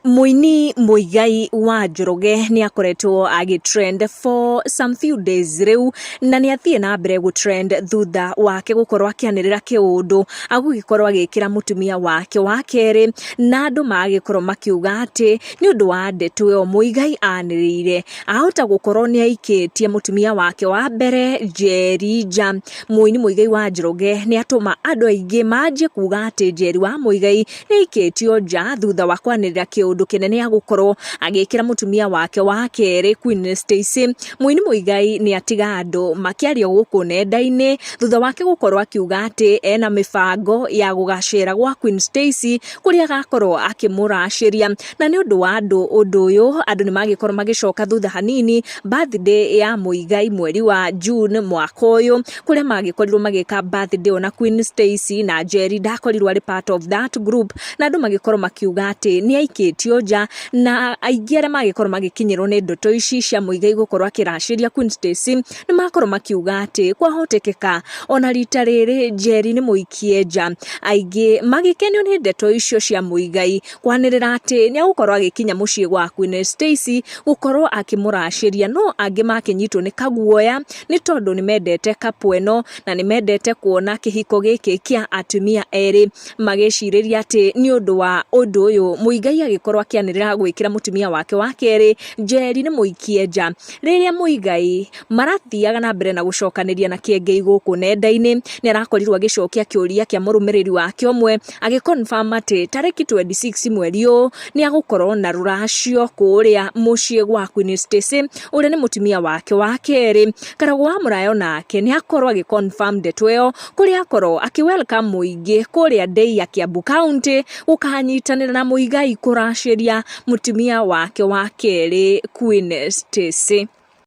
Mũini Muigai wa Njoroge nĩ akoretwo agĩ trend for some few days rĩu na nĩ athiĩ na mbere gũ trend thutha wake gũkorwo akĩanĩrĩra kĩũndũ agũgĩkorwo agĩkĩra mũtumia wake wa kerĩ, na andũ magagĩkorwo makiuga atĩ nĩ ũndũ wa ndeto ĩyo Muigai anĩrĩire ahota gũkorwo nĩ aikĩtie mũtumia wake wa mbere Njeri nja. Mũini Muigai wa Njoroge nĩ atũma andũ aingĩ manjie kuga atĩ Njeri wa Muigai nĩ aikĩtio nja thutha wa kwanĩrĩra kĩũndũ kĩnene agũkorwo agĩkĩra mũtumia wake wa kerĩ Queen Stacy. Mũini Muigai nĩ atiga andũ makĩaria gũkũ nenda-inĩ thutha wake gũkorwo akiuga atĩ ena mĩbango ya gũgacera gwa Queen Stacy kũrĩa agakorwo akĩmũracĩria, na nĩ ũndũ wa andũ ũndũ ũyũ andũ nĩ magĩkorwo magĩcoka thutha hanini birthday ya Muigai mweri wa June mwaka ũyũ, kũrĩa magĩkorirwo magĩka birthday ona Queen Stacy na Njeri ndakorirwo arĩ part of that group, na andũ magĩkorwo makiuga atĩ nĩ aikĩtio nja, na aingĩ arĩa magĩkorwo magĩkinyĩrwo nĩ ndeto ici cia Muigai gũkorwo akĩracĩria Queen Stacy nĩ makorwo makiuga atĩ kwahotekeka ona rita rĩrĩ Njeri nĩ mũikie nja. Aingĩ magĩkenio nĩ ndeto icio cia Muigai kwanĩrĩra atĩ nĩ egũkorwo agĩkinya mũciĩ gwa Queen Stacy gũkorwo akĩmũracĩria, no angĩ makĩnyitwo nĩ kaguoya nĩ tondũ nĩ mendete couple ĩno na nĩ mendete kuona kĩhiko gĩkĩ kĩa atumia erĩ, magĩcirĩria atĩ nĩ ũndũ wa ũndũ ũyũ Muigai agĩkorwo akĩanĩrĩra gwĩkĩra mũtumia wake wa kerĩ Njeri nĩ mũikie nja. Rĩrĩa Muigai marathiaga na mbere na gũcokanĩria na Kĩengei gũkũ nenda-inĩ, nĩ arakorirwo agĩcokia kĩũria kĩa mũrũmĩrĩri wake ũmwe agĩ confirm atĩ tarĩki 26 mweri ũyũ nĩ agũkorwo na rũracio kũrĩa mũciĩ gwa Queen Stacy ũrĩa nĩ mũtumia wake wa kerĩ. Karagũ wa Mũrayo nake nĩ akorwo agĩ confirm ndeto ĩyo kũrĩa akorwo akĩ welcome mũingĩ kũrĩa Ndeiya Kiambu County gũkanyitanĩra na Muigai kũracĩria mũtumia wake wa kerĩ Queen Stacy.